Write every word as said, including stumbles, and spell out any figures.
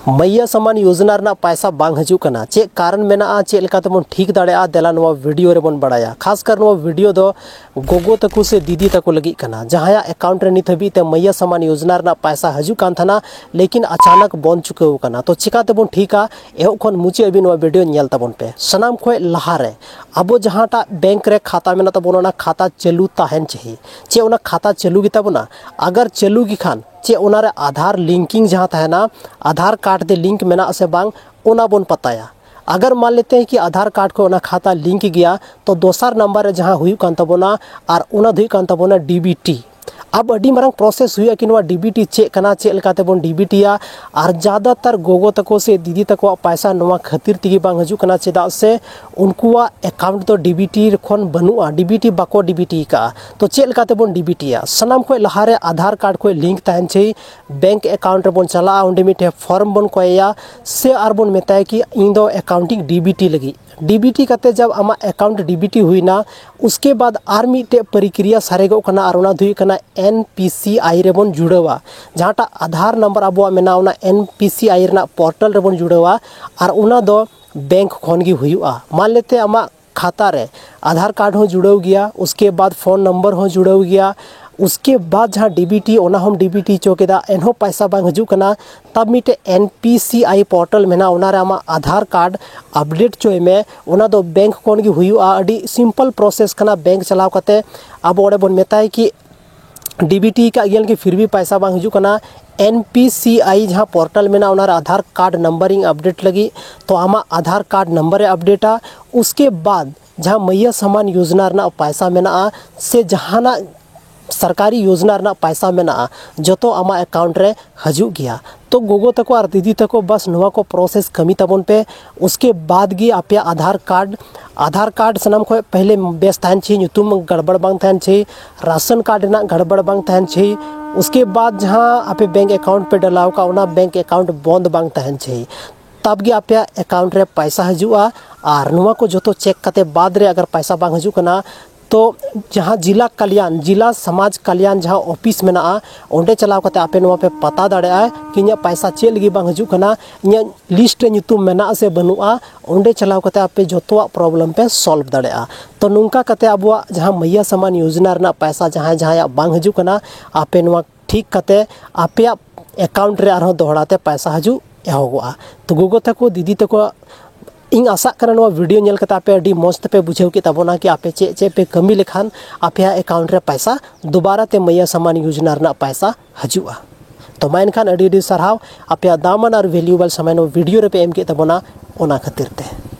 ᱢᱟᱭᱭᱟ ᱥᱟᱢᱟᱱ ᱭᱳᱡᱽᱱᱟ ᱨᱮᱱᱟᱜ ᱯᱟᱭᱥᱟ ᱵᱟᱝ ᱦᱤᱡᱩᱜ ᱠᱟᱱᱟ, ᱪᱮᱫ ᱠᱟᱨᱚᱱ ᱢᱮᱱᱟᱜᱼᱟ, ᱪᱮᱫ ᱞᱮᱠᱟ ᱛᱮᱵᱚᱱ ᱴᱷᱤᱠ ᱫᱟᱲᱮᱭᱟᱜᱼᱟ, ᱫᱮᱞᱟ ᱱᱚᱣᱟ ᱵᱷᱤᱰᱤᱭᱳ ᱨᱮᱵᱚᱱ ᱵᱟᱲᱟᱭᱟ᱾ ᱠᱷᱟᱥ ᱠᱟᱨ ᱱᱚᱣᱟ ᱵᱷᱤᱰᱤᱭᱳ ᱫᱚ ᱜᱚᱜᱚ ᱛᱟᱠᱚ ᱥᱮ ᱫᱤᱫᱤ ᱛᱟᱠᱚ ᱞᱟᱹᱜᱤᱫ ᱠᱟᱱᱟ, ᱡᱟᱦᱟᱸᱭᱟᱜ ᱮᱠᱟᱣᱩᱱᱴ ᱨᱮ ᱱᱤᱛ ᱦᱟᱹᱵᱤᱡ ᱛᱮ ᱢᱟᱭᱭᱟ ᱥᱟᱢᱟᱱ ᱭᱳᱡᱽᱱᱟ ᱨᱮᱱᱟᱜ ᱯᱟᱭᱥᱟ ᱦᱤᱡᱩᱜ ᱠᱟᱱ ᱛᱟᱦᱮᱱᱟ, ᱞᱮᱠᱤᱱ ᱟᱪᱟᱱᱟᱠ ᱵᱚᱱᱫ ᱪᱩᱠᱟᱹᱣ ᱟᱠᱟᱱᱟ᱾ ᱛᱚ ᱪᱮᱠᱟ ᱛᱮᱵᱚᱱ ᱴᱷᱤᱠᱟ, ᱮᱦᱚᱵ ᱠᱷᱚᱱ ᱢᱩᱪᱟᱹᱫ ᱦᱟᱹᱵᱤᱡ ᱱᱚᱣᱟ ᱵᱷᱤᱰᱤᱭᱳ ᱧᱮᱞ ᱛᱟᱵᱚᱱ ᱯᱮ᱾ ᱥᱟᱱᱟᱢ ᱠᱷᱚᱱ ᱞᱟᱦᱟᱨᱮ ᱟᱵᱚ ᱡᱟᱦᱟᱸᱴᱟᱜ ᱵᱮᱝᱠ ᱨᱮ ᱠᱷᱟᱛᱟ ᱢᱮᱱᱟᱜ ᱛᱟᱵᱚᱱᱟ, ᱚᱱᱟ ᱠᱷᱟᱛᱟ ᱪᱟᱹᱞᱩ ᱛᱟᱦᱮᱱ ᱪᱟᱹᱦᱤ᱾ ᱪᱮᱫ ᱚᱱᱟ ᱠᱷᱟᱛᱟ ᱪᱟᱹᱞᱩ ᱜᱮᱛᱟ ᱵᱚᱱᱟ? ᱟᱜᱟᱨ ᱪᱟᱹᱞᱩ ᱜᱮ ᱠᱷᱟᱱ, ᱪᱮᱫ ᱚᱱᱟᱨᱮ ᱟᱫᱷᱟᱨ ᱞᱤᱝᱠᱤᱝ ᱡᱟᱦᱟᱸ ᱛᱟᱦᱮᱱᱟ, ᱟᱫᱷᱟᱨ ᱠᱟᱨᱰ ᱛᱮ ᱞᱤᱝᱠ ᱢᱮᱱᱟᱜ ᱥᱮ ᱵᱟᱝ, ᱚᱱᱟ ᱵᱚᱱ ᱯᱟᱛᱟᱭᱟ᱾ ᱟᱜᱟᱨ ᱢᱟᱱ ᱞᱮᱛᱮ ᱦᱮᱸ ᱠᱤ ᱟᱫᱷᱟᱨ ᱠᱟᱨᱰ ᱠᱷᱚᱱ ᱚᱱᱟ ᱠᱷᱟᱛᱟ ᱞᱤᱝᱠ ᱜᱮᱭᱟ, ᱛᱚ ᱫᱚᱥᱟᱨ ᱱᱟᱢᱵᱟᱨ ᱨᱮ ᱡᱟᱦᱟᱸ ᱦᱩᱭᱩᱜ ᱠᱟᱱ ᱛᱟᱵᱚᱱᱟ, ᱟᱨ ᱚᱱᱟ ᱫᱚ ᱦᱩᱭᱩᱜ ᱠᱟᱱ ᱛᱟᱵᱚᱱᱟ ᱰᱤᱵᱤᱴᱤ᱾ ᱟᱵ ᱟᱹᱰᱤ ᱢᱟᱨᱟᱝ ᱯᱨᱚᱥᱮᱥ ᱦᱩᱭᱩᱜᱼᱟ ᱠᱤ ᱱᱚᱣᱟ ᱰᱤᱵᱤᱴᱤ ᱪᱮᱫ ᱠᱟᱱᱟ, ᱪᱮᱫ ᱞᱮᱠᱟ ᱛᱮᱵᱚᱱ ᱰᱤᱵᱤᱴᱤᱭᱟ, ᱟᱨ ᱡᱟᱫᱟᱛᱟᱨ ᱜᱚᱜᱚ ᱛᱟᱠᱚ ᱥᱮ ᱫᱤᱫᱤ ᱛᱟᱠᱚᱣᱟᱜ ᱯᱟᱭᱥᱟ ᱱᱚᱣᱟ ᱠᱷᱟᱹᱛᱤᱨ ᱛᱮᱜᱮ ᱵᱟᱝ ᱦᱤᱡᱩᱜ ᱠᱟᱱᱟ, ᱪᱮᱫᱟᱜ ᱥᱮ ᱩᱱᱠᱩᱣᱟᱜ ᱮᱠᱟᱣᱩᱱᱴ ᱫᱚ ᱰᱤᱵᱤᱴᱤ ᱠᱷᱚᱱ ᱵᱟᱹᱱᱩᱜᱼᱟ, ᱰᱤᱵᱤᱴᱤ ᱵᱟᱠᱚ ᱰᱤᱵᱤᱴᱤ ᱟᱠᱟᱫᱼᱟ᱾ ᱛᱚ ᱪᱮᱫ ᱞᱮᱠᱟ ᱛᱮᱵᱚᱱ ᱰᱤᱵᱤᱴᱤᱭᱟ? ᱥᱟᱱᱟᱢ ᱠᱷᱚᱱ ᱞᱟᱦᱟᱨᱮ ᱟᱫᱷᱟᱨ ᱠᱟᱨᱰ ᱠᱷᱚᱱ ᱞᱤᱝᱠ ᱛᱟᱦᱮᱱ ᱪᱟᱹᱦᱤ᱾ ᱵᱮᱝᱠ ᱮᱠᱟᱣᱩᱱᱴ ᱨᱮᱵᱚᱱ ᱪᱟᱞᱟᱜᱼᱟ, ᱚᱸᱰᱮ ᱢᱤᱫᱴᱮᱱ ᱯᱷᱚᱨᱢ ᱵᱚᱱ ᱠᱚᱭᱮᱭᱟ, ᱥᱮ ᱟᱨ ᱵᱚᱱ ᱢᱮᱛᱟᱭᱟ ᱠᱤ ᱤᱧ ᱫᱚ ᱮᱠᱟᱣᱩᱱᱴ ᱤᱧ ᱰᱤᱵᱤᱴᱤ ᱞᱟᱹᱜᱤᱫ᱾ ᱰᱤᱵᱤᱴᱤ ᱠᱟᱛᱮ ᱡᱟᱵ ᱟᱢᱟᱜ ᱮᱠᱟᱣᱩᱱᱴ ᱰᱤᱵᱤᱴᱤ ᱦᱩᱭᱱᱟ, ᱩᱥᱠᱮ ᱵᱟᱫ ᱟᱨ ᱢᱤᱫᱴᱮᱡ ᱯᱨᱚᱠᱨᱤᱭᱟ ᱥᱟᱨᱮᱡᱚᱜ ᱠᱟᱱᱟ, ᱟᱨ ᱚᱱᱟ ᱫᱚ ᱦᱩᱭᱩᱜ ᱠᱟᱱᱟ ᱮᱱ ᱯᱤ ᱥᱤ ᱟᱭ ᱨᱮᱵᱚᱱ ᱡᱩᱲᱟᱹᱣᱟ᱾ ᱡᱟᱦᱟᱸᱴᱟᱜ ᱟᱫᱷᱟᱨ ᱱᱟᱢᱵᱟᱨ ᱟᱵᱚᱣᱟᱜ ᱢᱮᱱᱟᱜᱼᱟ, ᱚᱱᱟ ᱮᱱ ᱯᱤ ᱥᱤ ᱟᱭ ᱨᱮᱱᱟᱜ ᱯᱳᱨᱴᱟᱞ ᱨᱮᱵᱚᱱ ᱡᱩᱲᱟᱹᱣᱟ, ᱟᱨ ᱚᱱᱟ ᱫᱚ ᱵᱮᱝᱠ ᱠᱷᱚᱱ ᱜᱮ ᱦᱩᱭᱩᱜᱼᱟ᱾ ᱢᱟᱱ ᱞᱮᱛᱮ ᱟᱢᱟᱜ ᱠᱷᱟᱛᱟ ᱨᱮ ᱟᱫᱷᱟᱨ ᱠᱟᱨᱰ ᱦᱚᱸ ᱡᱩᱲᱟᱹᱣ ᱜᱮᱭᱟ, ᱩᱥᱠᱮ ᱵᱟᱫ ᱯᱷᱳᱱ ᱱᱚᱢᱵᱚᱨ ᱦᱚᱸ ᱡᱩᱲᱟᱹᱣ ᱜᱮᱭᱟ, ᱩᱥᱠᱮ ᱵᱟᱫ ᱡᱟᱦᱟᱸ ᱰᱤᱵᱤᱴᱤ, ᱚᱱᱟ ᱦᱚᱸᱢ ᱰᱤᱵᱤᱴᱤ ᱦᱚᱪᱚ ᱠᱮᱫᱟ, ᱮᱱᱦᱚᱸ ᱯᱟᱭᱥᱟ ᱵᱟᱝ ᱦᱤᱡᱩᱜ ᱠᱟᱱᱟ, ᱛᱟᱵ ᱢᱤᱫᱴᱮᱡ ᱮᱱ ᱯᱤ ᱥᱤ ᱟᱭ ᱯᱳᱨᱴᱟᱞ ᱢᱮᱱᱟᱜᱼᱟ, ᱚᱱᱟᱨᱮ ᱟᱢᱟᱜ ᱟᱫᱷᱟᱨ ᱠᱟᱨᱰ ᱟᱯᱰᱮᱴ ᱦᱚᱪᱚᱭ ᱢᱮ᱾ ᱚᱱᱟ ᱫᱚ ᱵᱮᱝᱠ ᱠᱷᱚᱱ ᱜᱮ ᱦᱩᱭᱩᱜᱼᱟ᱾ ᱟᱹᱰᱤ ᱥᱤᱢᱯᱚᱞ ᱯᱨᱚᱥᱮᱥ ᱠᱟᱱᱟ᱾ ᱵᱮᱝᱠ ᱪᱟᱞᱟᱣ ᱠᱟᱛᱮ ᱟᱵᱚ ᱚᱸᱰᱮ ᱵᱚᱱ ᱢᱮᱛᱟᱭ ᱠᱤ ᱰᱤᱵᱤᱴᱤ ᱟᱠᱟᱫ ᱜᱮᱭᱟ, ᱞᱮᱠᱤᱱ ᱯᱷᱤᱨ ᱵᱷᱤ ᱯᱟᱭᱥᱟ ᱵᱟᱝ ᱦᱤᱡᱩᱜ ᱠᱟᱱᱟ᱾ ᱮᱱ ᱯᱤ ᱥᱤ ᱟᱭ ᱡᱟᱦᱟᱸ ᱯᱳᱨᱴᱟᱞ ᱢᱮᱱᱟᱜᱼᱟ, ᱚᱱᱟᱨᱮ ᱟᱫᱷᱟᱨ ᱠᱟᱨᱰ ᱱᱟᱢᱵᱟᱨ ᱤᱧ ᱟᱯᱰᱮᱴ ᱞᱟᱹᱜᱤᱫ, ᱛᱚ ᱟᱢᱟᱜ ᱟᱫᱷᱟᱨ ᱠᱟᱨᱰ ᱱᱟᱢᱵᱟᱨ ᱮ ᱟᱯᱰᱮᱴᱟ᱾ ᱩᱥᱠᱮ ᱵᱟᱫ ᱡᱟᱦᱟᱸ ᱢᱟᱭᱭᱟ ᱥᱟᱢᱟᱱ ᱭᱳᱡᱽᱱᱟ ᱨᱮᱱᱟᱜ ᱯᱟᱭᱥᱟ ᱢᱮᱱᱟᱜᱼᱟ, ᱥᱮ ᱡᱟᱦᱟᱱᱟᱜ ᱥᱚᱨᱠᱟᱨᱤ ᱭᱳᱡᱽᱱᱟ ᱨᱮᱱᱟᱜ ᱯᱟᱭᱥᱟ ᱢᱮᱱᱟᱜᱼᱟ, ᱡᱚᱛᱚ ᱟᱢᱟᱜ ᱮᱠᱟᱣᱩᱱᱴ ᱨᱮ ᱦᱤᱡᱩᱜ ᱜᱮᱭᱟ᱾ ᱛᱚ ᱜᱚᱜᱚ ᱛᱟᱠᱚ ᱟᱨ ᱫᱤᱫᱤ ᱛᱟᱠᱚ, ᱵᱟᱥ ᱱᱚᱣᱟ ᱠᱚ ᱯᱨᱚᱥᱮᱥ ᱠᱟᱹᱢᱤ ᱛᱟᱵᱚᱱ ᱯᱮ᱾ ᱩᱥᱠᱮ ᱵᱟᱫ ᱜᱮ ᱟᱯᱮᱭᱟᱜ ᱟᱫᱷᱟᱨ ᱠᱟᱨᱰ, ᱟᱫᱷᱟᱨ ᱠᱟᱨᱰ ᱥᱟᱱᱟᱢ ᱠᱷᱚᱱ ᱯᱮᱦᱞᱮ ᱵᱮᱥ ᱛᱟᱦᱮᱱ ᱪᱟᱹᱦᱤ, ᱧᱩᱛᱩᱢ ᱜᱟᱲᱵᱟᱲ ᱵᱟᱝ ᱛᱟᱦᱮᱱ ᱪᱟᱹᱦᱤ, ᱨᱟᱥᱚᱱ ᱠᱟᱨᱰ ᱨᱮᱱᱟᱜ ᱜᱟᱲᱵᱟᱲ ᱵᱟᱝ ᱛᱟᱦᱮᱱ ᱪᱟᱹᱦᱤ᱾ ᱩᱥᱠᱮ ᱵᱟᱫ ᱡᱟᱦᱟᱸ ᱟᱯᱮ ᱵᱮᱝᱠ ᱮᱠᱟᱣᱩᱱᱴ ᱯᱮ ᱰᱟᱞᱟᱣ ᱠᱟᱜ, ᱚᱱᱟ ᱵᱮᱝᱠ ᱮᱠᱟᱣᱩᱱᱴ ᱵᱚᱱᱫ ᱵᱟᱝ ᱛᱟᱦᱮᱱ ᱪᱟᱹᱦᱤ, ᱛᱟᱵ ᱜᱮ ᱟᱯᱮᱭᱟᱜ ᱮᱠᱟᱣᱩᱱᱴ ᱨᱮ ᱯᱟᱭᱥᱟ ᱦᱤᱡᱩᱜᱼᱟ᱾ ᱟᱨ ᱱᱚᱣᱟ ᱠᱚ ᱡᱚᱛᱚ ᱪᱮᱠ ᱠᱟᱛᱮ ᱵᱟᱫ ᱨᱮ ᱟᱜᱟᱨ ᱯᱟᱭᱥᱟ ᱵᱟᱝ ᱦᱤᱡᱩᱜ ᱠᱟᱱᱟ, ᱛᱚ ᱡᱟᱦᱟᱸ ᱡᱤᱞᱟ ᱠᱟᱞᱭᱟᱱ, ᱡᱤᱞᱟ ᱥᱚᱢᱟᱡᱽ ᱠᱟᱞᱭᱟᱱ ᱡᱟᱦᱟᱸ ᱚᱯᱷᱤᱥ ᱢᱮᱱᱟᱜᱼᱟ, ᱚᱸᱰᱮ ᱪᱟᱞᱟᱣ ᱠᱟᱛᱮ ᱟᱯᱮ ᱱᱚᱣᱟ ᱯᱮ ᱯᱟᱛᱟ ᱫᱟᱲᱮᱭᱟᱜᱼᱟ ᱠᱤ ᱤᱧᱟᱹᱜ ᱯᱟᱭᱥᱟ ᱪᱮᱫ ᱞᱟᱹᱜᱤᱫ ᱵᱟᱝ ᱦᱤᱡᱩᱜ ᱠᱟᱱᱟ, ᱤᱧᱟᱹᱜ ᱞᱤᱥᱴ ᱨᱮ ᱧᱩᱛᱩᱢ ᱢᱮᱱᱟᱜᱼᱟ ᱥᱮ ᱵᱟᱹᱱᱩᱜᱼᱟ᱾ ᱚᱸᱰᱮ ᱪᱟᱞᱟᱣ ᱠᱟᱛᱮ ᱟᱯᱮ ᱡᱚᱛᱚᱣᱟᱜ ᱯᱨᱚᱵᱞᱮᱢ ᱯᱮ ᱥᱚᱞᱵᱷ ᱫᱟᱲᱮᱭᱟᱜᱼᱟ᱾ ᱛᱚ ᱱᱚᱝᱠᱟ ᱠᱟᱛᱮ ᱟᱵᱚᱣᱟᱜ ᱡᱟᱦᱟᱸ ᱢᱟᱹᱭᱭᱟ ᱥᱟᱢᱟᱱ ᱭᱳᱡᱽᱱᱟ ᱨᱮᱱᱟᱜ ᱯᱟᱭᱥᱟ ᱡᱟᱦᱟᱸᱭ ᱡᱟᱦᱟᱸᱭᱟᱜ ᱵᱟᱝ ᱦᱤᱡᱩᱜ ᱠᱟᱱᱟ, ᱟᱯᱮ ᱱᱚᱣᱟ ᱴᱷᱤᱠ ᱠᱟᱛᱮ ᱟᱯᱮᱭᱟᱜ ᱮᱠᱟᱣᱩᱱᱴ ᱨᱮ ᱟᱨᱦᱚᱸ ᱫᱚᱦᱲᱟ ᱛᱮ ᱯᱟᱭᱥᱟ ᱦᱤᱡᱩᱜ ᱮᱦᱚᱵᱚᱜᱼᱟ᱾ ᱛᱚ ᱜᱚᱜᱚ ᱛᱟᱠᱚ, ᱫᱤᱫᱤ ᱛᱟᱠᱚ, ᱤᱧ ᱟᱥᱟᱜ ᱠᱟᱱᱟ ᱱᱚᱣᱟ ᱵᱷᱤᱰᱤᱭᱳ ᱧᱮᱞ ᱠᱟᱛᱮ ᱟᱯᱮ ᱟᱹᱰᱤ ᱢᱚᱡᱽ ᱛᱮᱯᱮ ᱵᱩᱡᱷᱟᱹᱣ ᱠᱮᱫ ᱛᱟᱵᱚᱱᱟ ᱠᱤ ᱟᱯᱮ ᱪᱮᱫ ᱪᱮᱫ ᱯᱮ ᱠᱟᱹᱢᱤ ᱞᱮᱠᱷᱟᱱ ᱟᱯᱮᱭᱟᱜ ᱮᱠᱟᱣᱩᱱᱴ ᱨᱮ ᱯᱟᱭᱥᱟ ᱫᱩᱵᱟᱨᱟ ᱛᱮ ᱢᱟᱹᱭᱭᱟ ᱥᱟᱢᱟᱱ ᱭᱳᱡᱽᱱᱟ ᱨᱮᱱᱟᱜ ᱯᱟᱭᱥᱟ ᱦᱤᱡᱩᱜᱼᱟ᱾ ᱛᱚ ᱢᱟ ᱮᱱᱠᱷᱟᱱ ᱟᱹᱰᱤ ᱟᱹᱰᱤ ᱥᱟᱨᱦᱟᱣ ᱟᱯᱮᱭᱟᱜ ᱫᱟᱢᱟᱱ ᱟᱨ ᱵᱷᱮᱞᱩᱭᱮᱵᱚᱞ ᱥᱚᱢᱚᱭ ᱱᱚᱣᱟ ᱵᱷᱤᱰᱤᱭᱳ ᱨᱮᱯᱮ ᱮᱢ ᱠᱮᱫ ᱛᱟᱵᱚᱱᱟ, ᱚᱱᱟ ᱠᱷᱟᱹᱛᱤᱨ ᱛᱮ᱾